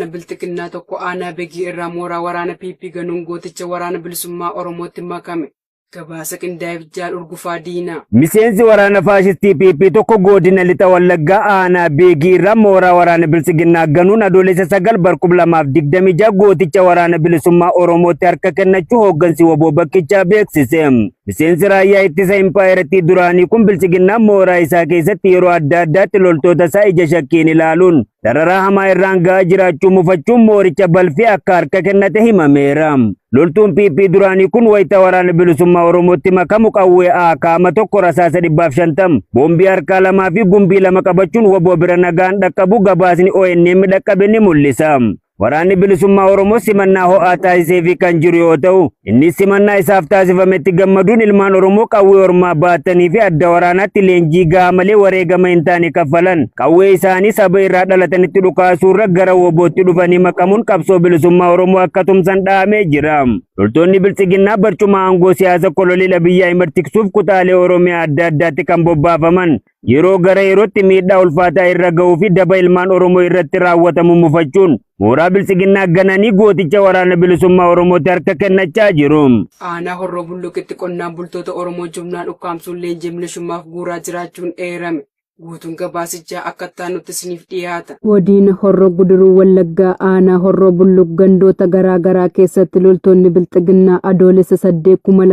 waraana Bilxiginnaa tokko aanaa Begii irraa mooraa waraana PP ganuun gooticha waraana bilisummaa Oromootti makame. Gabaasa qindaa'eef Jaal Urgufaa Diinaa. Miseensi waraana faashistii PP tokko godina lixa Wallaggaa aanaa Beegii irraa mooraa waraana Bilxiginnaa ganuun Adoolessa 9 bar 2026 gooticha waraana bilisummaa Oromootti harka kennachuu hooggansi WBO bakkichaa beeksise. Miseensi raayyaa ittisa impaayerattii duraanii kun Bilxiginnaa mooraa isaa keessatti yeroo adda addaatti loltoota isaa ija shakkiin ilaaluun dararaa hamaa irraan ga'aa jiraachuu mufachuun mooricha balfee akka harka kennate himameera. Loltuun PP duraanii kun wayita waraana bilisummaa Oromootti makamu qawwee akaama tokko, rasaasa 150, boombii harkaa lamaa fi gumbii lama qabachuun WBO bira nagaan dhaqqabu gabaasni ONM dhaqqabe ni mul'isa. Waraanni bilisummaa Oromoo simannaa ho'aa taasiseefii kan jiru yoo ta'u, innis simannaa isaaf taasifametti gammaduun ilmaan Oromoo qawwee ormaa baatanii fi adda waraanaatti leenjii gahaa malee wareegama hin taane kaffalan qawwee isaanii saba irraa dhalatanitti dhukaasuurra gara WBOtti dhufanii makamuun qabsoo bilisummaa Oromoo akka tumsan dhahamee jira. Loltoonni Bilxiginnaa barcuma aangoo siyaasa Koloneel Abiyyi Ahimad tiksuuf kutaalee Oromiyaa adda addaatti kan bobbaafaman yeroo gara yerootti miidhaa ulfaataa irra ga'uu fi daba ilmaan Oromoo irratti raawwatamu mufachuun mooraa Bilxiginnaa gananii gooticha waraana bilisummaa Oromootti harka kennachaa jiru. Aanaa Horroo Bulluqitti qonnaan bultoota Oromoo jumlaan ukkaamsuun leenjii milishummaaf guuraa jiraachuun eerame. Guutuun gabaasichaa akka itti isiniif dhiyaata. Godina Horroo Guduruu Wallaggaa aanaa Horroo Bulluq gandoota garaa garaa keessatti loltoonni Bilxiginnaa Adoolessa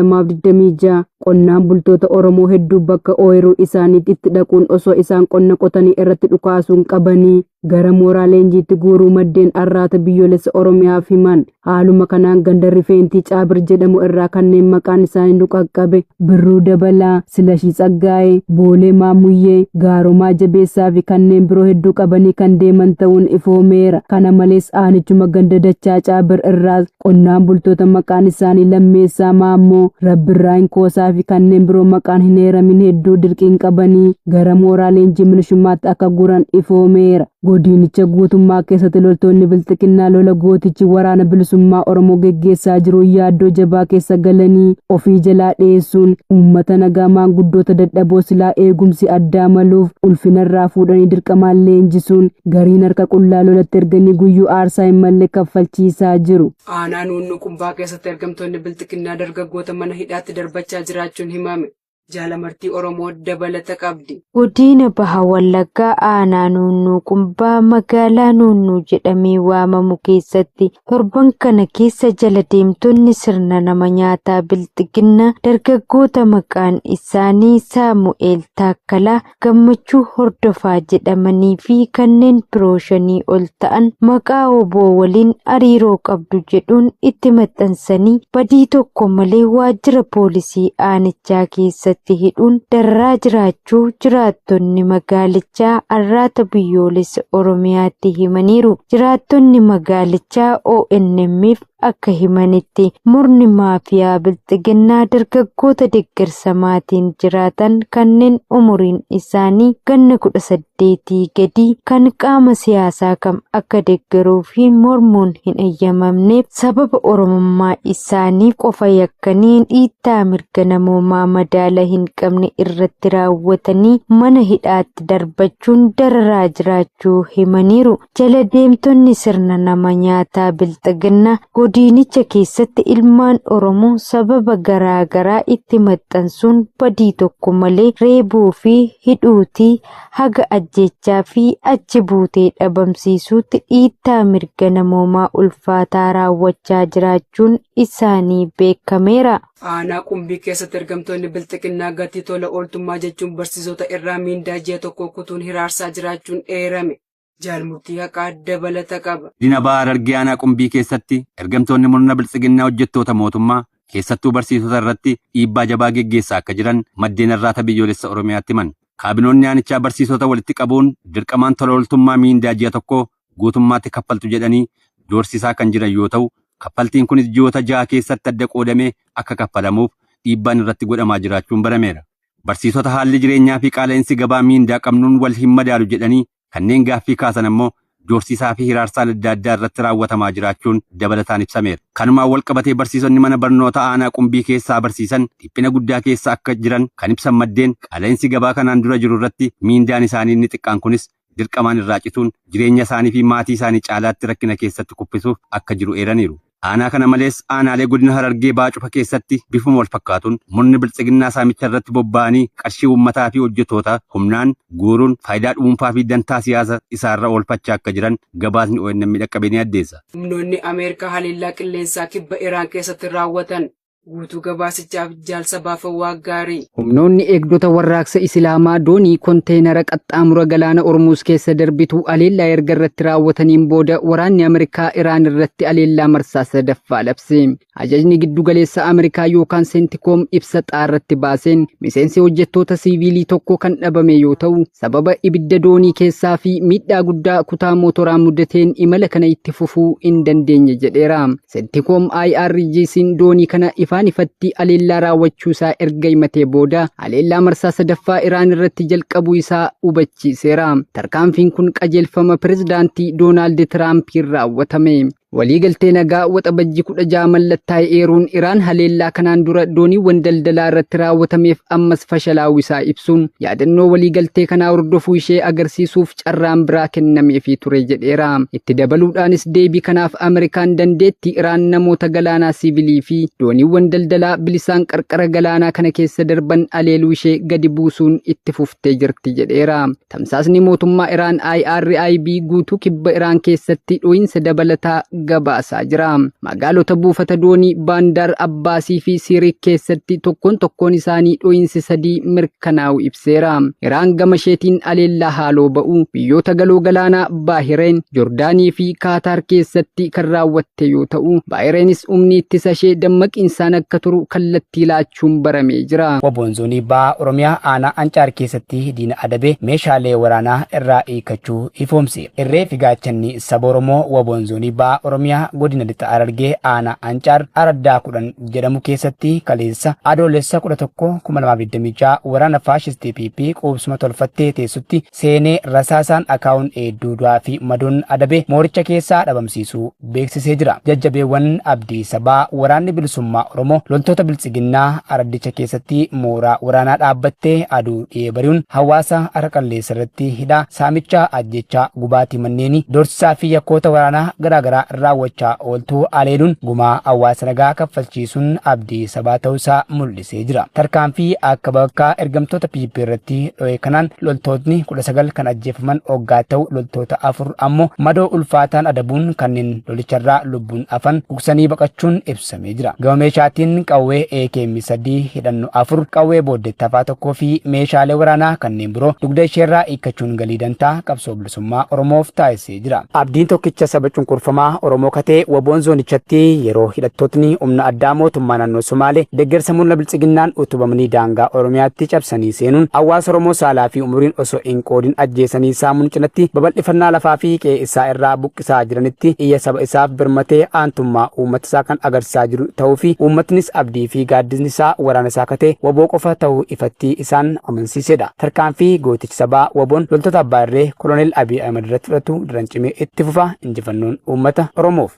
8,2026 qonnaan bultoota Oromoo hedduu bakka ooyiruu isaaniitti itti dhaquun osoo isaan qonna qotanii irratti dhukaasuun qabanii gara mooraa leenjiitti guuruu maddeen Arraata Biyyoolessa Oromiyaaf himan. Haaluma kanaan ganda Rifeentii Caabir jedhamu irraa kanneen maqaan isaanii nu qaqqabe Birruu Dabalaa, Silashii Tsaggaayee, Boolee Maamuyyee, Gaaromaa Jabeessaa fi kanneen biroo hedduu qabanii kan deeman ta'uun ifoomeera. Kana malees aanichuma ganda Dachaa Caabir irraas qonnaan bultoota maqaan isaanii Lammeessaa Maammoo, Rabbirraayin Koosaa fi kanneen biroo maqaan hin heeramin hedduu dirqiin qabanii gara mooraa leenjii milishummaatti akka guuran ifoomeera. Godinicha guutummaa keessatti loltoonni Bilxiginnaa lola gootichi waraana bilisummaa Oromoo geggeessaa jiru yaaddoo jabaa keessa galanii ofii jalaa dhiyeessuun uummata nagaa, maanguddoota dadhaboo silaa eegumsi addaa maluuf ulfinarraa fuudhanii dirqamaan leenjisuun gariin harka qullaa lolatti erganii guyyuu aarsaa hin malle kaffalchiisaa jiru. Aanaa Nuunnuu Qumbaa keessatti ergamtoonni Bilxiginnaa dargaggoota mana hidhaatti darbachaa jiraachuun himame. Jaalamartii Oromoo dabalata qabdi. Godina Baha Wallaggaa aanaa Nuunnuu Qumbaa magaalaa Nuunnuu jedhamee waamamu keessatti torban kana keessa jala deemtonni sirna nama nyaataa Bilxiginnaa dargaggoota maqaan isaanii Saamu'eel Taakkalaa, Gammachuu Hordofaa jedhamanii fi kanneen biroo 5 ol ta'an maqaa WBO waliin hariiroo qabdu jedhuun itti maxxansanii badii tokko malee waajjira poolisii aanichaa keessatti hidhuun dararaa jiraachuu jiraattonni magaalichaa Arraata Biyyoolessa Oromiyaatti himaniiru. Jiraattonni magaalichaa ONM'f akka himanitti murni maafiyaa Bilxiginnaa dargaggoota deeggarsa maatiin jiraatan kanneen umuriin isaanii ganna 18 gadii kan qaama siyaasaa kam akka deeggaruu fi mormuun hin eeyyamamneef sababa Oromummaa isaanii qofa yakkanii dhiittaa mirga namoomaa madaala hin qabne irratti raawwatanii mana hidhaatti darbachuun dararaa jiraachuu himaniiru. Jala deemtonni sirna nama nyaataa Bilxiginnaa godinicha keessatti ilmaan Oromoo sababa garaa garaa itti maxxansuun badii tokko malee reebuu fi hidhuutii haga ajjeechaa fi achi buutee dhabamsiisuutti dhiittaa mirga namoomaa ulfaataa raawwachaa jiraachuun isaanii beekameera. Aanaa Qumbii keessatti ergamtoonni Bilxiginnaa gatii tola ooltummaa jechuun barsiisota irraa miindaa ji'a tokko kutuun hiraarsaa jiraachuun eerame. Jaalmurtii Haqaa dabalata qaba. Godina Baha Harargee aanaa Qumbii keessatti ergamtoonni murna Bilxiginnaa hojjettoota mootummaa keessattuu barsiisota irratti dhiibbaa jabaa geggeessaa akka jiran maddeen Arraata Biyyoolessa Oromiyaatti himan. Kaabinoonni aanichaa barsiisota walitti qabuun dirqamaan tola ooltummaa miindaa ji'a tokkoo guutummaatti kaffaltu jedhanii doorsisaa kan jiran yoo ta'u, kaffaltiin kunis ji'oota 6 keessatti adda qoodamee akka kaffalamuuf dhiibbaan irratti godhamaa jiraachuun barameera. Barsiisota haalli jireenyaa fi qaala'insi gabaa miindaa qabnuun wal hin madaalu jedhanii kanneen gaaffii kaasan ammoo doorsisaa fi hiraarsaan adda addaa irratti raawwatamaa jiraachuun dabalataan ibsameera. Kanumaan wal qabatee barsiisonni mana barnoota aanaa Qumbii keessaa barsiisan dhiphina guddaa keessa akka jiran kan ibsan maddeen, qaala'insi gabaa kanaan dura jiru irratti miindaan isaanii inni xiqqaan kunis dirqamaan irraa cituun jireenya isaanii fi maatii isaanii caalaatti rakkina keessatti kuffisuuf akka jiru eeraniiru. Aanaa kana malees aanaalee godina Harargee Bahaa cufa keessatti bifuma wal fakkaatuun murni biltsiginnaa saamicha irratti bobba'anii qarshii uummataa fi hojjettoota humnaan guuruun faayidaa dhuunfaa fi dantaa siyaasa isaarra oolfachaa akka jiran gabaasni ONM dhaqqabe ni addeessa. Humnoonni Ameerikaa haleellaa qilleensaa kibba Iraan keessatti raawwatan guutuu gabaasichaaf jaalsa baafawaa gaarii. Humnoonni eegdota warraaqsa Islaamaa doonii konteenara qaxxaamura galaana Ormuuz keessa darbitu aleellaa erga irratti raawwataniin booda waraanni Ameerikaa Iraan irratti aleellaa marsaa sadaffaa labse. Ajajni giddugaleessa Ameerikaa yookaan Seentikoom ibsa xaarratti baaseen miseensi hojjettoota siiviilii tokko kan dhabame yoo ta'u, sababa ibidda doonii keessaa fi miidhaa guddaa kutaa mootoraa mudateen imala kana itti fufuu hin dandeenye jedheera. Seentikoom IRGC'n doonii kana ifaan ifatti aleellaa raawwachuu isaa erga himatee booda aleellaa marsaa sadaffaa Iraan irratti jalqabuu isaa hubachiiseera. Tarkaanfiin kun qajeelfama pirezidaantii Doonaald Tiraampiin raawwatame. Waliigaltee nagaa Waxabajjii 16 mallattaa'e eeruun Iraan haleellaa kanaan dura dooniiwwan daldalaa irratti raawwatameef ammas fashalaa'uu isaa ibsuun yaadannoo waliigaltee kanaa hordofuu ishee agarsiisuuf carraan biraa kennameefii ture jedheera. Itti dabaluudhaanis deebii kanaaf Ameerikaan dandeettii Iraan namoota galaanaa siivilii fi dooniiwwan daldalaa bilisaan qarqara galaanaa kana keessa darban aleeluu ishee gadi buusuun itti fuftee jirti jedheera. Tamsaasni mootummaa Iraan IRIB guutuu kibba Iraan keessatti dho'iinsa dabalataa gabaasaa jira. Magaalota buufata doonii Baandar Abbaasii fi Siiriik keessatti tokkoon tokkoon isaanii dho'iinsi sadii mirkanaa'u ibseera. Iraan gama isheetiin aleellaa haaloo ba'u biyyoota galoo galaanaa Baahireen, Joordaanii fi Kaataar keessatti kan raawwatte yoo ta'u, Baahireenis humni ittisa ishee dammaqiinsaan akka turu kallattii laachuun baramee jira. Waboon zoonii baha Oromiyaa aanaa Ancaar keessatti diina adabee meeshaalee waraanaa irraa hiikkachuu ifoomse. Irree fi gaachanni saba Oromoo Waboon zoonii baha Oromiyaa godina lixa Harargee aanaa Ancaar araddaa 10 jedhamu keessatti kaleessa Adoolessa 11 2026 waraana faashistii PP quubsuma tolfattee teessutti seenee rasaasaan akaawun hedduu du'aa fi madoon adabee mooricha keessaa dhabamsiisuu beeksisee jira. Jajjabeewwan abdii sabaa waraanni bilisummaa Oromoo loltoota biltsiginnaa araddicha keessatti mooraa waraanaa dhaabbattee aduu dhiyee bari'uun hawaasa harka qalleessa irratti hidhaa saamicha ajjechaa gubaatii manneenii doorsisaa fi yakkoota waraanaa garaagaraa raawwachaa ooltuu aleeluun gumaa hawaasa nagaa kaffalchiisuun abdii sabaa ta'uusaa mul'isee jira. Tarkaanfii akka bakkaa ergamtoota PP irratti dho'e kanaan loltootni 19 kan ajjeefaman hoggaa ta'u loltoota 4 ammoo madoo ulfaataan adabuun kanneen lolicharraa lubbuun hafan gugsanii baqachuun ibsamee jira. Gama meeshaatiin qawwee AKM 3 hidhannoo 4 qawwee booddeetti hafaa tokkoo fi meeshaalee waraanaa kanneen biroo dugda isheerraa hiikkachuun galii dantaa qabsoo bilisummaa Oromoof taasisee jira. Abdiin tokkicha saba cunqurfamaa Oromoo katee waboon zoonichatti yeroo hidhattootni humna addaa mootummaa naannoo Somaalee deeggarsa murna biltsiginnaan utubamanii daangaa Oromiyaatti cabsanii seenuun hawaasa Oromoo saalaa fi umuriin osoo hin qoodin ajjeesanii saamuun cinatti babal'ifannaa lafaa fi qe'ee isaa irraa buqqisaa jiranitti iyya saba isaaf birmatee aantummaa uummata isaa kan agarsiisaa jiru ta'uu fi uummatnis abdii fi gaaddisni isaa waraana isaa katee waboo qofa ta'uu ifatti isaan amansiisedha. Tarkaanfii gootichi sabaa waboon loltoota abbaa irree Koloneel Abiy Ahimad irratti fudhatu daran cimee itti fufa. Injifannoon uummata Oromoof.